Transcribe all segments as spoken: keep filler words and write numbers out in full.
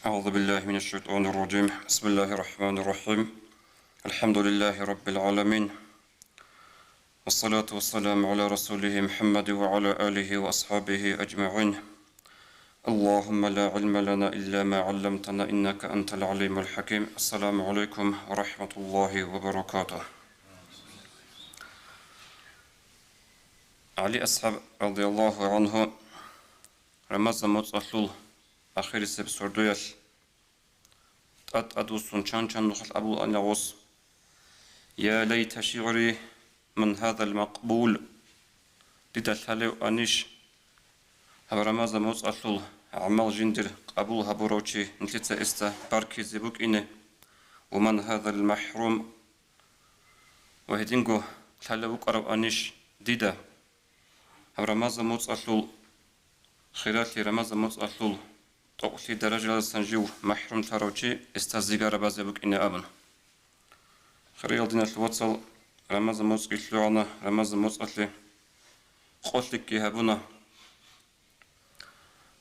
أعوذ بالله من الشيطان الرجيم. بسم الله الرحمن الرحيم. الحمد لله رب العالمين. والصلاة والسلام على رسوله محمد وعلى آله وأصحابه أجمعين. اللهم لا علم لنا إلا ما علمتنا إنك أنت العليم الحكيم. السلام عليكم ورحمة الله وبركاته. علي أصحاب رضي الله عنه Рамазан моцӀалъул ахирисеб сордоялъ тӀад-тӀадвуссун чан-чан нухалъ абулаан гъос: «Я лайта шигӀри ман гьазал макъбул», дида лъалев анищ гьаб Рамазан моцӀалъул гӀамал жиндир къабул гьабурав чи нилъеца эсда баркизе букӀине, «ва ман гьазал махӀрум», ва гьединго лъалев вукӀарав анищ дида гьаб Рамазан моцӀалъул хиралъи, Рамазан моцӀалъул тӀокӀлъи даражаялдасан жив махӀрумлъарав чи эсда зигарабазе букӀине абун. Хириял диналъул вацал, Рамазан моцӀги лъугӀана, Рамазан моцӀалъе къолъикӀги гьабуна.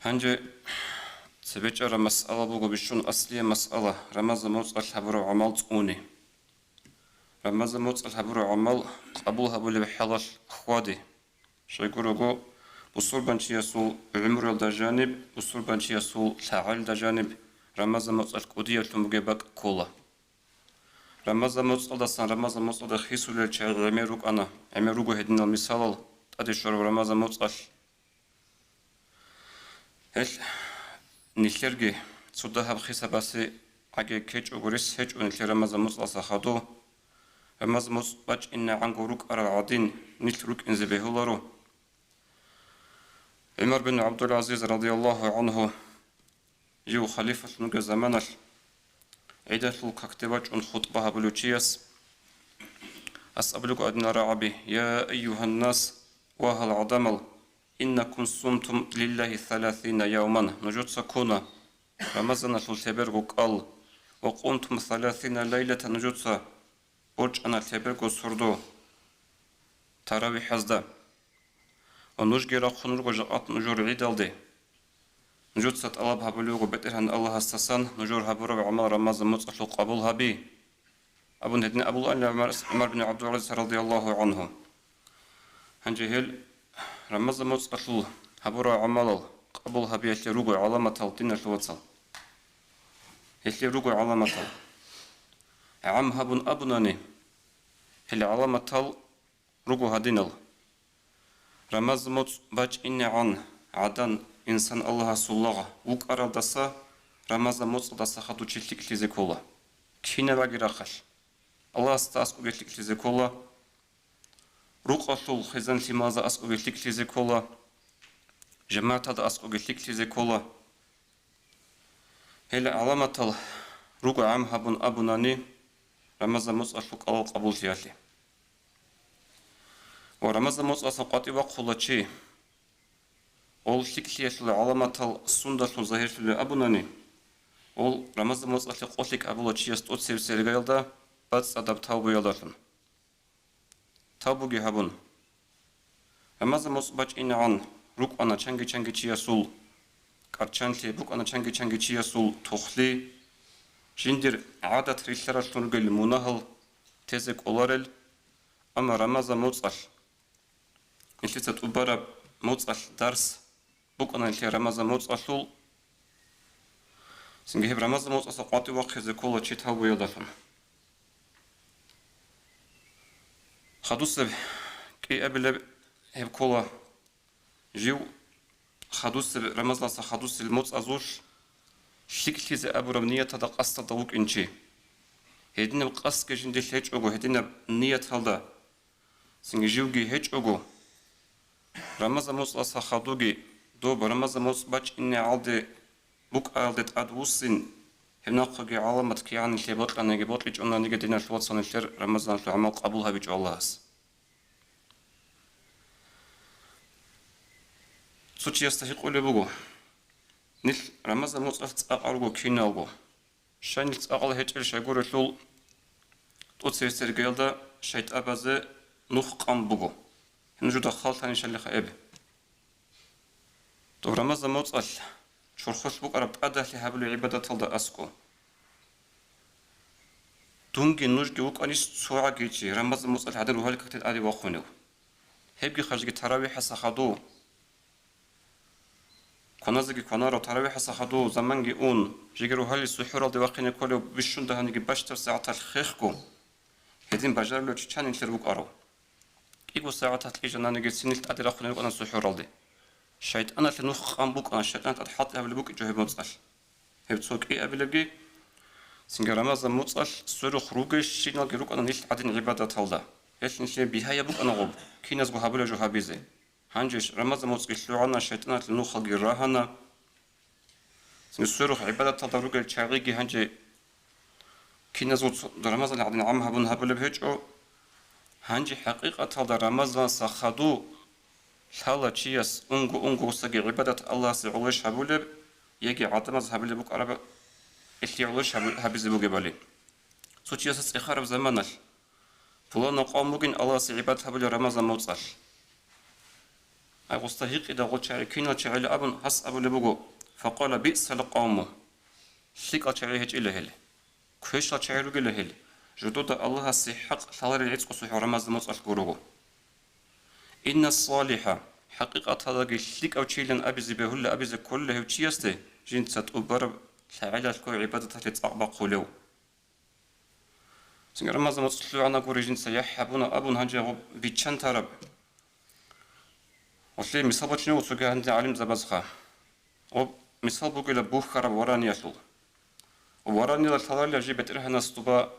Гьанже цебе чӀараб масъала буго бищун аслияб масъала, Рамазан моцӀалъ гьабураб гӀамал цӀуни. Рамазан моцӀалъ гьабураб гӀамал къабул гьабулеб хӀалалъ хьвади. Щайгурого, бусурбанчиясул гӀумруялда жаниб, бусурбанчиясул лъагӀалда жаниб Рамазан моцӀалъ кӀудиялъун бугеб бакӀ ккола. Рамазан моцӀалдасан Рамазан моцӀалда хисулел чагӀи гӀемер рукӀана, гӀемер руго гьединал мисалал тӀаде щвараб Рамазан моцӀалъ. Гьел нилъерги цо дагьаб хисабасе гӀаги ккечӀого рес гьечӀо нилъер Рамазан моцӀалъа хадув. Рамазан моцӀ бачӀинегӀанго рукӀарал гӀадин, нилъ рукӀинзе бегьуларо. ГӀумар бин ГӀабдул-ГӀазиз радияллагьу гӀанхӀу, жив халифалъун вугеб заманалъ, гӀидалъул какде вачӀун хутӀба гьабулев чияс, гьас абулеб буго гьадинал рагӀаби: «Я айюгьаннас, ва гьал гӀадамал, иннакум сумтум лиллагьи саласина явман, нужеца ккуна Рамазаналъул лъеберго кӀал, ва къумтум саласина лайлатан, нужеца борчӀана лъеберго сордо таравихӀазда. Ва нужги рахъун руго жакъат нужер гӀидалде. Нужеца тӀалаб гьабулеб буго БетӀергьан Аллагьасдасан нужер гьабураб гӀамал Рамазан моцӀалъул къабул гьаби», — абун гьедин абулаанила ГӀумар, ГӀумар бин ГӀабдул-ГӀазиз радияллагьу гӀанхӀу. Гьанже гьел Рамазан моцӀалъул гьабурал гӀамалал къабул гьабиялъе руго гӀаламатал, диналъул вацал. Гьелъе руго гӀаламатал. ГӀам гьабун абунани, гьел гӀаламатал руго гьадинал. Рамазан моцӀ бачӀинегӀан гӀадан инсан Аллагьасул лагъ вукӀаралдаса Рамазан моцӀалдаса хадув чи лъикӀлъизе ккола. Кинаб баги рахъалъ. Аллагьасда аскӀобги лъикӀлъизе ккола. Рукъалъул хъизан-лъималазда аскӀобги лъикӀлъизе ккола. ЖамагӀаталда аскӀобги лъикӀлъизе ккола. Гьел гӀаламатал руго гӀам гьабун абунани, Рамазан моцӀалъул кӀалал къабуллъиялъе. Ва Рамазан моцӀалъа къватӀив вахъула чи, гъол лъикӀлъиялъул гӀаламатал сундалъун загьирлъулел абунани, гъол Рамазан моцӀалъе къолъи кӀабула чияс тӀоцебесеб иргаялда бацӀцӀадаб тавбуялдалъун. Тавбуги гьабун. Рамазан моцӀ бачӀинегӀан рукӀана чанги-чанги чиясул кӀарчанлъи, букӀана чанги-чанги чиясул тухлъи, жиндир гӀадат рилълъаралъун ругел мунагьал тезе кӀоларел, амма Рамазан моцӀалъ, нилъеца тӀубараб моцӀалъ дарс букӀана нилъер Рамазан моцӀалъул. Цинги гьеб Рамазан моцӀалъа къватӀив вахъизе ккола чи тавбуялдалъун. Хадусеб кӀиабилеб гьеб ккола, жив хадусеб, Рамазаналъа хадусел моцӀазулъ лъикӀлъизе абураб нияталда къасдалда вукӀин чи. Гьединаб къасдги жиндилъ гьечӀого, гьединаб нияталда цинги живги гьечӀого, Рамазан моцӀалъа хадуги, доб Рамазан моцӀ бачӀинегӀалде букӀаралде тӀад вуссин, гьеб нахъеги гӀаламат кигӀан нилъее бокьаниги бокьичӀонаниги, диналъул вацал, нилъер Рамазаналъул гӀамал къабул гьабичӀо Аллагьас. Цо чиясда гьикъулеб буго, нилъ Рамазан моцӀалъ цӀакъ руго киналго. Щай нилъ цӀакъал гьечӀел щайгурелъул, тӀоцебесеб иргаялда шайтӀабазе нух къан буго. Гьеб нужеда хал лъанищалиха эб? Доб Рамазан моцӀалъ чорхолъ букӀараб тӀадалъи гьабулеб гӀибадаталда аскӀо. Дунги нужги вукӀанищ цо гӀагичи Рамазан муцӀалъ гӀадин рухӀалил какде тӀаде вахъунев? Гьебги хъажги таравихӀаса хадув, кваназеги кванарав, таравихӀаса хадув заманги ун, жеги рухӀалил сухӀуралде вахъине кколев бищун дагьаниги бащдаб сагӀаталъ хехго, гьедин бажарулев чи чан нилъер вукӀарав? КӀиго сагӀаталъ кьижананиги цинилъ тӀаде рахъунел рукӀана сухӀуралде. ШайтӀаналъе нух къан букӀана, шайтӀаналъ тӀад хӀалтӀи гьабулеб букӀинчӀо гьеб муцӀалъ. Гьеб цо кӀиабилебги, цинги Рамазан муцӀалъ сверухъ ругелщиналги рукӀана нилъ гӀадин гӀибадаталда. Гьелъ нилъее бигьаяб букӀана гъоб, киназго гьабулеб жо гьабизе. Гьанже Рамазан муцӀги лъугӀана, шайтӀаналъул нухалги рагьана. Цинги сверухъ гӀибадаталда ругел чагӀиги гьанже киназго цо-, Рамазан гӀадин гӀам гьабун гьабулеб гьечӀо. Гьанже хӀакъикъаталда Рамазанаса хадув лъала чияс унго-унгосаги гӀибадат Аллагьасе гӀолойищ гьабулеб, яги гӀадамаз гьабулеб букӀараб, гьелъие гӀолойищ гьабу-, гьабизе бугебали. Цо чиясда цӀехараб заманалъ, пуланав къавм бугин Аллагьасе гӀибадат гьабулел Рамазан муцӀалъ. Гьай, гъосда гьикъида гъол чагӀи кинал чагӀила абун, гьас абулеб буго: «Факъала биъсал къавму», лъикӀал чагӀи гьечӀила гьел, квешал чагӀи ругила гьел, жидеда Аллагьасе хӀакъ лъаларел гӀицӀго сухӀо Рамазан муцӀалъ гурого. Инна салиха, хӀакъикъаталдаги лъикӀав чилан абизе бегьула абизе кколила гьев чиясде жинца тӀубараб лъагӀелалъго гӀибадаталъе цӀакъ бахъулев. Цинги Рамазан муцӀ лъугӀана гури жинца яхӀ гьабуна абун гьанже гъоб биччан тараб. Гъолъие мисал бачунев цоги гьанже гӀалимзабазха. Гъоб мисал бугила бухьараб вараниялъул. Варанила лъаларила жи БетӀергьанас дуба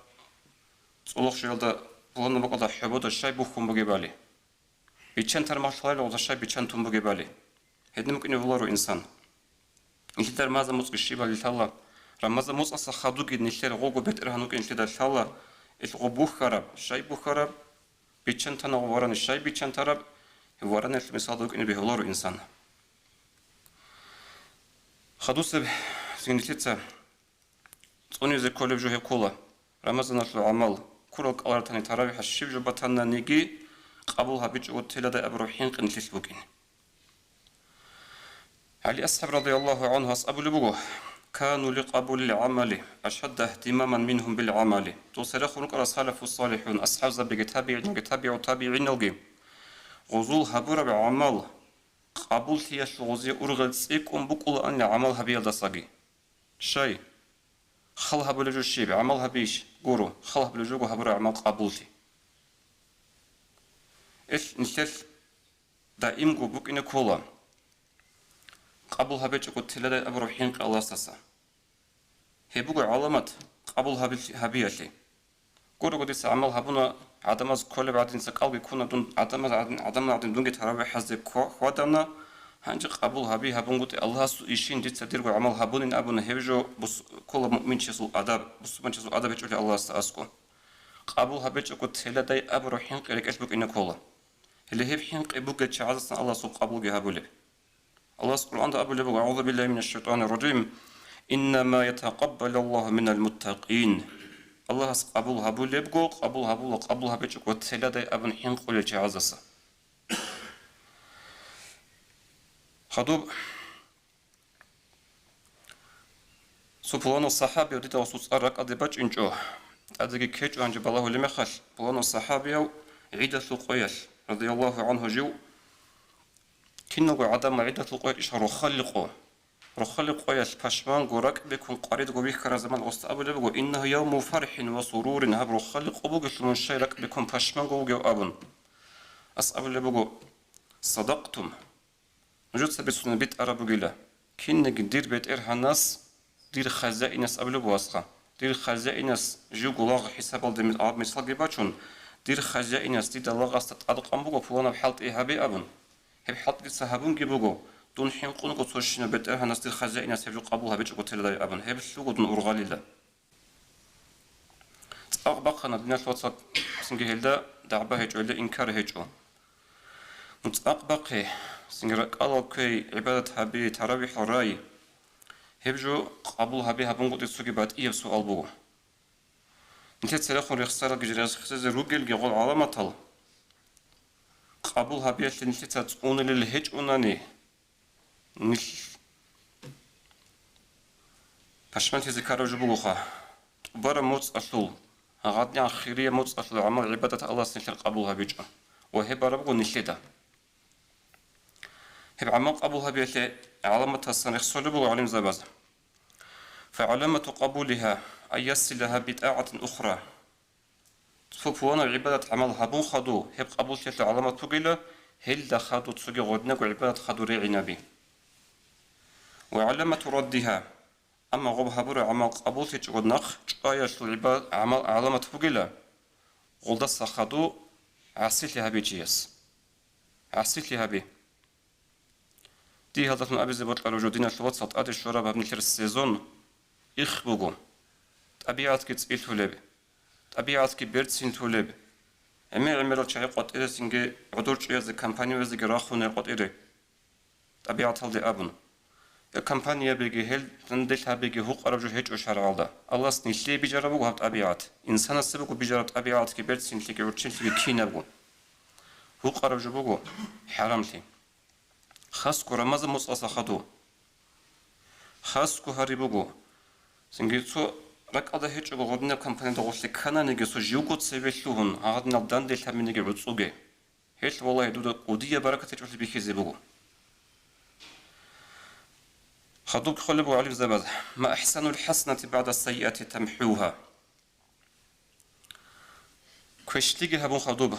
цӀолохъ жиялда, пуланаб бакӀалда хӀобода щай бухьун бугебали. Биччан тармахъ лъаларила гъозда щай биччан тун бугебали. Гьедин букӀине гьоларо инсан. Нилъеда Рамазан муцӀги щибали лъала, Рамазан муцӀаса хадуги нилъер гъого БетӀергьан вукӀин нилъеда лъала, ил гъо бухьараб, щай бухьараб, биччан тана гъо варани, щай биччан тараб, гьеб вараниялъул мисалда вукӀине бегьуларо инсан. Хадусеб цин нилъеца цӀунизе кколеб жо гьеб ккола. Рамазаналъул гӀамал, ккурал кӀаларатани таравихӀа щиб жо батананиги, къабул гьабичӀого теладай абураб хӀинкъи нилъелъ букӀин. ГӀали асхӀаб радияллагьу гӀанху гьас абулеб буго: «Кану ли къабулил гӀамали ашадда ихтимаман мингьум бил гӀамали». Дол церехун рукӀарал салафу салихӀун, асхӀабзабиги, табигӀиналги, табигӀу табигӀиналги, гъозул гьабураб гӀамал къабуллъиялъул гъозие ургъел цӀикӀкӀун букӀулаанила гӀамал гьабиялдасаги. Щай? Хал гьабулеб жо щиб, гӀамал гьабийищ? Гуро, хал гьабулеб жого гьабураб гӀамал къабуллъи. Ил нилъелъ даимго букӀине ккола, къабул гьабичӀого теладай абураб хӀинкъи Аллагьасдаса. Гьеб буго гӀаламат къабул гьабил-, гьабиялъе. Гурого дица гӀамал гьабуна, гӀадамаз кколеб гӀадинца кӀалги ккуна дун, гӀадамаз гӀадин, гӀадамал гӀадин дунги таравихӀазде кква-, хьвадана, гьанже къабул гьаби гьабунгутӀи Аллагьасул ишин дица дирго гӀамал гьабунин абуна, гьеб жо бус-, ккола муъминчиясул адаб, бусурманчиясул адаб гьечӀолей Аллагьасда аскӀо. Къабул гьабичӀого теладай абураб хӀинкъи рекӀелъ букӀине ккола. Гьеле гьеб хӀинкъи бугел чагӀаздасан Аллагьасул къабулги гьабулеб. Аллагьас Къуръанда абулеб буго: «АгӀузу биллагьи минаш шайтӀанир ражим. Иннама ятакъаббалуллагьу минал муттакъин». Аллагьас къабул гьабулебго, къабул гьабула, къабул гьабичӀого теладай абун хӀинкъулел чагӀаздаса. Хадуб цо пуланав сахӀабияв дида гъосул цӀар ракӀалде бачӀинчӀо, тӀадеги ккечӀо гьанже балагьулеб мехалъ, пуланав сахӀабияв гӀидалъул къоялъ, радияллагьу гӀанху, жив Киналго гӀадамал гӀидалъул къоялъ ишал рохалил къо. Рохалил къоялъ пашманго ракӀ бекун къваридго вихьараб заман гъосда абулеб буго: «Иннагьу явму фархӀин ва сурурин», гьаб рохалил къо бугелъул мун щай ракӀ бекун пашманго вугев абун. Гьас абулеб буго: «Садакътум». Нужеца бицунеб битӀараб бугила. Кинниги дир БетӀергьанас, дир хазаинас абулеб буго гьасха. Дир хазаинас живго лагъ хӀисабалде ми-, гьаб мисалги бачун, дир хазаинас дида лагъасда тӀадкъан буго пуланаб хӀалтӀи гьабе абун. Гьеб хӀалтӀи дица гьабунги буго, дун хӀинкъунго цо щинав БетӀергьанас дир хазаинас гьеб жо къабул гьабичӀого теледай абун, гьеб лъуго дун ургъалила. ЦӀакъ бахъана, диналъул вацал, цинги гьелда дагӀба гьечӀо, гьелда инкар гьечӀо. Ну цӀакъ бахъе, цинги ракӀалал кквей, гӀибадат гьаби, таравихӀал рай. Гьеб жо къабул гьаби гьабунгутӀи цоги батӀияб суал буго. Нилъер церехун рехсаралги рехсезе ругелги гъол гӀаламатал къабул гьабиялъе нилъеца цӀунилел гьечӀунани, нилъ Пашманлъизе ккараб жо бугоха, тӀубараб моцӀалъул, гъаднигӀан хирияб моцӀалъул гӀамал-гӀибадат Аллагьас нилъер къабул гьабичӀо ва гьеб бараб буго нилъеда. Гьеб гӀамал къабул гьабиялъе гӀаламатасан рехсолеб буго гӀалимзабаз. فعلامة قبولها أن يصلها بطاعة أخرى. Цо пуланаб гӀибадат-гӀамал гьабун хадув, гьеб къабуллъиялъул гӀаламат бугила, гьелда хадув цоги гъодинабго гӀибадат хадув регӀинаби. وعلامة ردها. Амма гъоб гьабураб гӀамал къабуллъичӀого нахъ чӀваялъул гӀиба-, гӀамал гӀаламат бугила, гъолдаса хадув гӀасилъи гьабичияс. ГӀасилъи гьаби. Дие гьалдалъун абизе бокьараб жо, диналъул вацал, тӀаде щвараб гьаб нилъер сезон их буго. ТӀабигӀатги цӀилъулеб, тӀабигӀатги берцинлъулеб. ГӀемер-гӀемерал чагӀи къватӀиресинги гӀодор чӀеязе компаниязеги рахуна къватӀире. ТӀабигӀаталде абун, гьел компаниябиги, гьел данделъабиги гьукъараб жо гьечӀо шаргӀалда. Аллагьас нилъее бижараб буго гьаб тӀабигӀат. Инсанасе буго бижараб тӀабигӀатги берцинлъиги гӀурччинлъиги кинабго. Гьукъараб жо буго хӀарамлъи. Хасго Рамазан моцӀалъа хадув. Хасго гьари буго. Цинги цо ракӀалда гьечӀого гъодинаб компанияда гъорлъе ккананиги, цо живго цеве лъугьун, гьагъадинал данде лъабиниги гӀуцӀуге. Гьелъ, валлагьи, дуда кӀудияб баракат гьечӀолъи бихьизе буго. Хадуб холеб буго гӀалимзабаз: «ما أحسن الحسنة بعد السيئة تمحوها». Квешлъиги гьабун хадуб,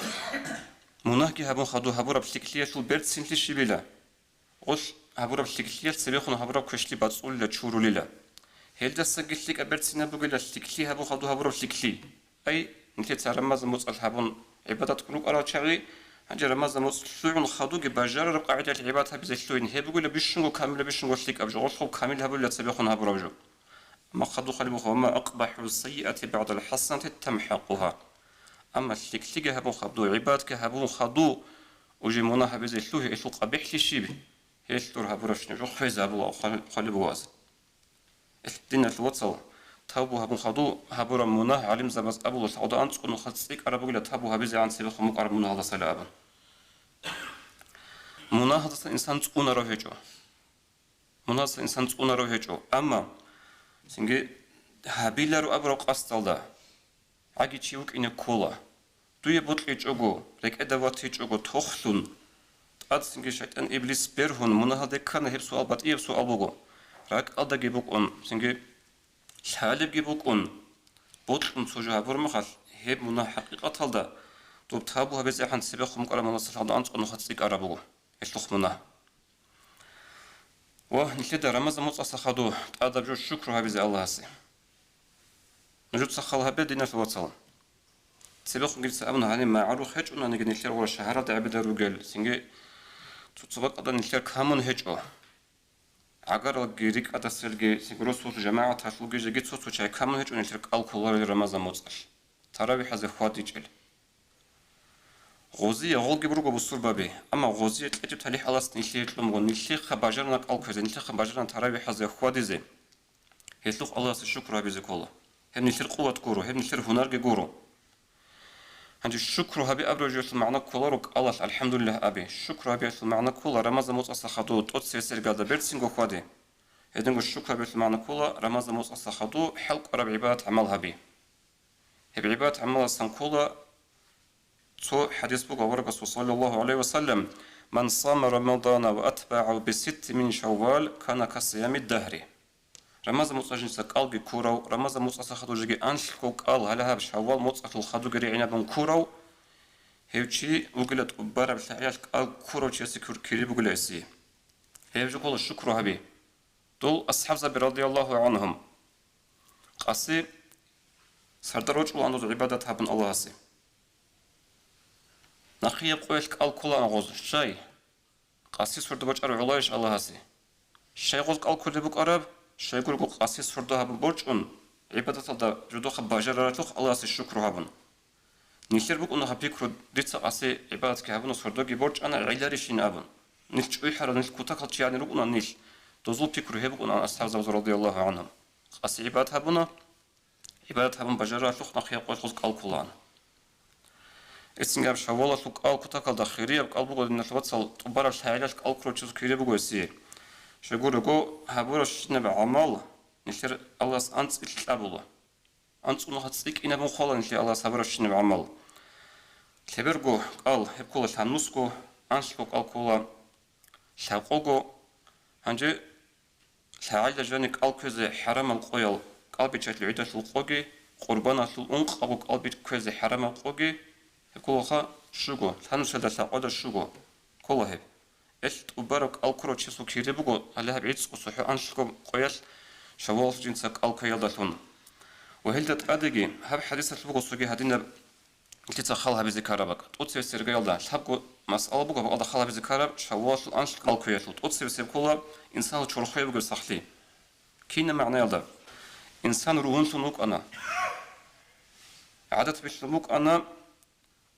мунагьги гьабун хадуб гьабураб лъикӀлъиялъул берцинлъи щибила? Гъолъ гьабураб лъикӀлъиялъ цебехун гьабураб квешлъи бацӀцӀулила, чурулила. Гьелдасаги лъикӀаб берцинаб бугила лъикӀлъи гьабун хадуб гьабураб лъикӀлъи. Ай, нилъеца Рамазан моцӀалъ гьабун гӀибадат ккун рукӀарал чагӀи, гьанже Рамазан моцӀ лъугӀун хадуги бажарараб къагӀидаялъ гӀибадат гьабизе лъугьин, гьеб бугила бищунго камилаб, бищунго лъикӀаб жо, гъолъ гьеб камил гьабулила цебехун гьабураб жо. Амма хадуб холеб буго: «وما أقبح السيئة بعد الحسنة تمحقها». Амма лъикӀлъиги гьабун хадуб, гӀибадатги гьабун хадуб, уже мунагь гьабизе лъугьи, гьелъул къабихӀлъи щиб? Гьелъ дур гьабурабщинаб жо хвезабула хъвалеб буго. Гьелъ, диналъул вацал, тавбу гьабун хадуб гьабураб мунагь, гӀалимзабаз абула, лъагӀда анцӀго нухалъ цӀикӀкӀараб бугила тавбу гьабизегӀан цебехун букӀараб мунагьалдасала абун. Мунагьалдаса инсан цӀунарав гьечӀо. Мунагьалдаса инсан цӀунарав гьечӀо. Амма цинги гьабиларо абураб къасдалда гӀаги чи вукӀине ккола. Дуе бокьичӀого, рекӀеда ватичӀого тохлъун, тӀад цинги шайтӀан-иблис бергьун, мунагьалде ккана. Гьеб суал батӀияб суал буго. РакӀалдаги букӀун, цинги лъалебги букӀун, бокьун цо жо гьабураб мехалъ, гьеб мунагь хӀакъикъаталда доб тавбу гьабизегӀан цебехун букӀараб мунагьалдаса лъагӀда анцӀго нухалъ цӀикӀкӀараб буго. Гьелъухъ мунагь. Ва нилъеда Рамазан моцӀалъа хадуб тӀадаб жо шукру гьабизе Аллагьасе. Нужеца хал гьабе, диналъул вацал. Цебехун дица абуна, гьаниб магӀарухъ гьечӀонаниги, нилъер гъура шагьаралда гӀебеда ругел, цинги цо-цо бакӀалда нилъер камун гьечӀо. ГӀагаралги, рикӀкӀадаселги, цинги росулъ жамагӀаталъулги жеги цо-цо чагӀи камун гьечӀо нилъер кӀал кколарел Рамазан моцӀалъ, таравихӀазе хьвадичӀел. Гъозие гъолги буго бусурбаби, амма гъозие кьечӀеб талихӀ Аллагьас нилъее кьун буго, нилъехъа бажарана кӀал кквезе, нилъехъа бажарана таравихӀазе хьвадизе. Гьелъухъ Аллагьасе шукру гьабизе ккола. Гьеб нилъер къуват гуро, гьеб нилъер гьунарги гуро. Гьанже шукру гьаби абураб жоялъул магӀна кколаро кӀалалъ «АлхӀамдулиллагь» аби. Шукру гьабиялъул магӀна ккола Рамазан моцӀалъа хадуб тӀоцебесеб иргаялда берцинго хьвади. Гьединго шукру гьабиялъул магӀна ккола Рамазан моцӀалъа хадуб хӀалкӀвараб гӀибадат-гӀамал гьаби. Гьеб гӀибадат-гӀамаласан ккола цо хӀадис буго, аварагасул, саллаллагьу гӀалайгьи ва саллам: «Ман сама Рамадана ва атбагӀагьу би ситти мин Шаввал, кана ка сиями дагьри». Рамазан моцӀалъ жинца кӀалги ккурав, Рамазан моцӀалъа хадув жеги анлъго кӀал гьале гьаб Шаввал моцӀалъул хадуги регӀинабун ккурав, гьев чи вугила тӀубараб лъагӀалъ кӀал ккурав чиясе кур-, кири бугила гьесие. Гьеб жо ккола шукру гьаби. Дол асхӀабзаби, радияллагьу гӀангьум, къаси сардал рочӀулаан доз гӀибадат гьабун Аллагьасе. Нахъияб къоялъ кӀал кколаан гъоз, щай? Къаси сордо бачӀарав гӀоларищ Аллагьасе? Щай гъоз кӀал кколеб букӀараб? Щайгурелъул къаси сордо гьабун борчӀун, гӀибадаталда жодохъа бажараралъухъ Аллагьасе шукру гьабун. Нилъер букӀуна гьаб пикру: «Дица къаси гӀибадатги гьабуна, сордоги борчӀана, гӀеларищин», – абун. Нилъ чӀухӀарал, нилъ кутакал чияни рукӀуна нилъ. Дозул пикру гьеб букӀуна асхӀабзабазул, радияллагьу гӀангьум. Къаси гӀибадат гьабуна, гӀибадат гьабун бажараралъухъ нахъе къоялъ гъоз кӀал кколаан. Эсинги гьаб Шаввалалъул кӀал кутакалда хирияб кӀал буго, диналъул вацал, тӀубараб лъагӀалъ кӀал ккурав чиясул кири буго гьесие. Щайгурелъул гьабурабщинаб гӀамал Нилъер Аллагьас анцӀила кьабула. АнцӀунха цӀикӀкӀинабун хъвала нилъее Аллагьас гьабурабщинаб гӀамал. Лъеберго кӀал гьеб ккола лъанусго, анлъго кӀал ккола лъакъого. Гьанже лъагӀалда жани кӀал кквезе хӀарамал къоял кӀал биччалъул гӀидалъул къоги, къурбаналъул ункъабго кӀал би-, кквезе хӀарамал къоги, гьеб кколаха щуго, лъанусиялда лъакъода щуго ккола гьеб. Эл тӀубараб кӀал ккурав чиясул кири буго, гьале гьаб гӀицӀго цохӀо анлъго къоялъ Шаввалалъул жинца кӀал кквеялдалъун. Ва гьелда тӀадеги гьаб хӀадисалъ буго цоги гьадинаб нилъеца хал гьабизе ккараб бакӀ. ТӀоцебесеб иргаялда лъабго масъала буго гьаб бакӀалда хал гьабизе ккараб Шаввалалъул анлъго кӀал кквеялъул. ТӀоцебесеб ккола инсанасул чорхое бугеб сахлъи. Кинаб магӀнаялда? Инсан ругьунлъун вукӀана. ГӀадат бихьун букӀана,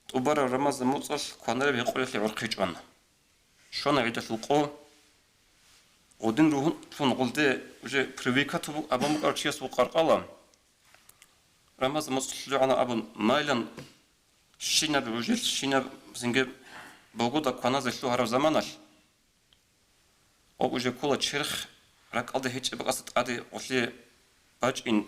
тӀубараб Рамазан муцӀалъ кванареб гьекъолелъе гӀорхъичӀон. Щвана гӀидалъул къо. Гъудин ругьунлъун гъулде уже привыкать абун букӀарав чияс вукъаркъала, Рамазан муцӀ лъугӀана абун, майилан щинаб гӀужил, щинаб цинги богода кваназе лъугьараб заманалъ, гъоб уже ккола черх ракӀалде гьечӀеб бакӀасда тӀаде гъолъие бачӀин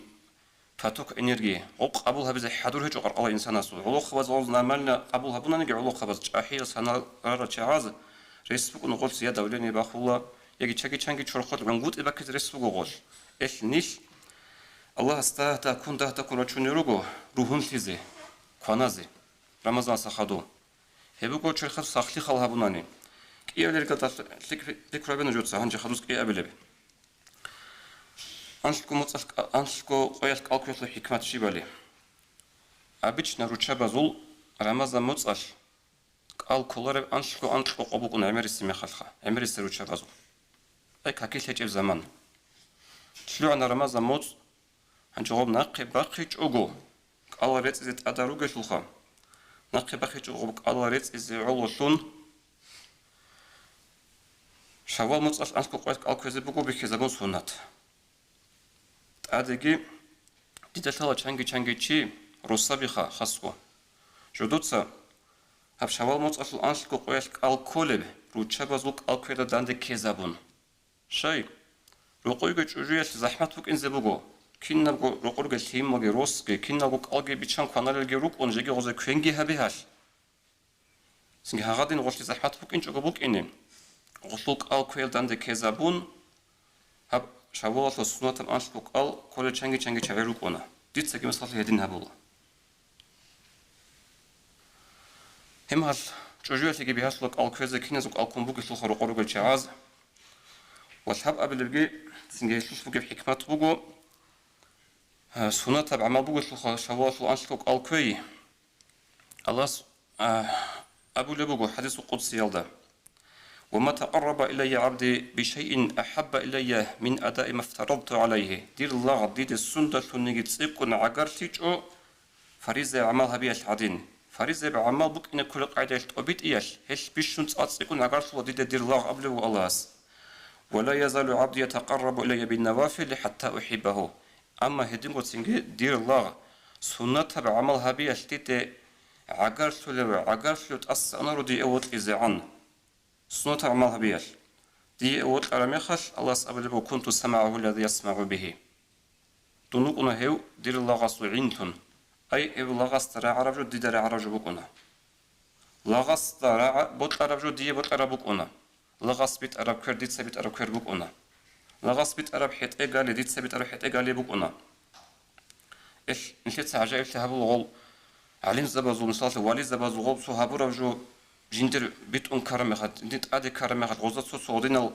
поток энергии, гъоб къабул гьабизе хӀадур гьечӀо къаркъала инсанасул. ГӀолохъабаз гъоз нормально къабул гьабунаниги, гӀолохъабаз чӀахӀиял санарал чагӀаз рес букӀун гъолъ я давление бахула, яги чаги-чанги чорхолъ гӀунгутӀи баккизе рес буго гъолъ. Эл нилъ Аллагьас дагь-дагьккун, дагь-дагьккун рачунел руго ругьунлъизе, кваназе, Рамазаналъа хадуб. Гьеб буго черхалъ сахлъи хал гьабунани. КӀиабилеб иргаялда лъикӀ-, лъикӀ рабе нужеца, гьанже хадуб кӀиабилеб. Анлъго муцӀалъ кӀа-, анлъго къоялъ кӀал кквеялъул хӀикмат щибали? Обычно руччабазул Рамазан муцӀалъ кӀал кколареб анлъго анкьго къо букӀун гӀемерисеб мехалъха, гӀемерисел руччабазул. Ай, какилъ гьечӀеб заман. ЛъугӀана Рамазан муцӀ, гьанже гъоб нахъе бахъичӀого, кӀалал рецӀизе тӀадал ругелъулха, нахъе бахъичӀого гъоб кӀалал рецӀизе гӀололъун, Шаввал муцӀалъ анлъго къоялъ кӀал кквезе буго бихьизабун суннат. ТӀадеги дида лъала чанги-чанги чи росабиха хасго. Жодоца гьаб Шаввал муцӀалъул анлъго къоялъ кӀал кколеб, руччабазул кӀал ккведа данде ккезабун. Щай? Рокъойги чӀужуялъ захӀмат букӀинзе буго, кинабго рокъорги лъималги росги, киналго кӀалги биччан кваналелги рукӀун, жеги гъозе квенги гьабе гьалъ. Цинги гьагъадин гъолъи захӀмат букӀинчӀого букӀине, гъолъул кӀал кквеял данде ккезабун, гьаб Шаввалалъул суннатаб анлъго кӀал кколел чанги-чанги чагӀи рукӀуна. Дицаги, масала, гьедин гьабула. Гьеб мехалъ чӀужуялъеги бигьалъула кӀал кквезе, киназул кӀал ккун бугелъулха рокъор ругел чагӀаз. Ва лъабабилебги, цинги гьелъулъ бугеб хӀикмат буго, а, суннатаб гӀамал бугелъулха Шаввалалъул анлъго кӀал кквей. Аллагьас, а, абулеб буго хӀадисул къудсиялда: «Ва ма такъарраба илайя гӀабди бишайин ахӀабба илайя мин адаи ма фтарадту гӀалайгьи». Дир лагъ диде сундалъуниги цӀикӀкӀун гӀагарлъичӀо фаризаяб гӀамал гьабиялъ гӀадин. Фаризаяб гӀамал букӀине кколеб къагӀидаялъ тӀобитӀиялъ, гьелъ бищун цӀа-, цӀикӀкӀун гӀагарлъула диде дир лагъ абулеб буго Аллагьас: «Ва ла язалу гӀабди ятакъаррабу илайя биннавафили хӀатта ухӀиббагьу». Амма гьединго цинги дир лагъ суннатаб гӀамал гьабиялъ диде гӀагарлъулев, гӀагарлъулев тӀаса анаро дие вокьизегӀан. Суннатаб гӀамал гьабиялъ. Дие вокьараб мехалъ, Аллагьас абулеб: «Ва кунту самагӀагьу аллази ясмагӀу бигьи». Дун вукӀуна гьев дир лагъасул гӀинлъун. Ай, гьев лагъасда рагӀараб жо дида рагӀараб жо букӀуна. Лагъасда рагӀа-, бокьараб жо дие бокьараб букӀуна. Лагъас битӀараб квер дица битӀараб квер букӀуна. Лагъас битӀараб хӀетӀе гали дица битӀараб хӀетӀе гали букӀуна. Эл, нилъеца гӀажаиблъи гьабула гъол гӀалимзабазул, мисаллъи, вализабазул гъол цо гьабураб жо жиндир битӀун ккараб мехалъ, жиндир тӀаде ккараб мехалъ, гъозда цо-цо гъодинал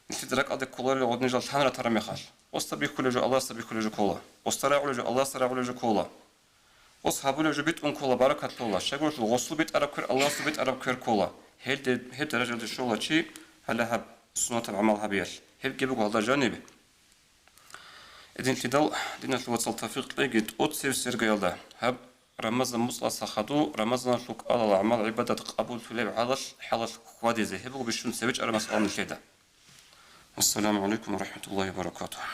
нилъеда ракӀалде кколарел гъодинал жал лъан ратараб мехалъ. Гъосда бихьулеб жо Аллагьасда бихьулеб жо ккола. Гъосда рагӀулеб жо Аллагьасда рагӀулеб жо ккола. Гъос гьабулеб жо битӀун ккола, баракат лъола. Щайгурелъул гъосул битӀараб квер Аллагьасул битӀараб квер ккола. Гьелде, гьеб даражалде щола чи гьале гьаб суннатаб гӀамал гьабиялъ. Гьебги буго гьалда жаниб. Гьединлъидал, диналъул вацал, тавфикъ кьеги тӀоцебесеб иргаялда гьаб Рамазан муцӀалъа хадуб Рамазаналъул кӀалал гӀамал-гӀибадат къабуллъулеб гьалалъ, хӀалалъ хьвадизе. Гьеб буго бищун цебе чӀараб масъала нилъеда. Ассаламу гӀалайкум ва рахӀматуллагьи ва баракатугьу.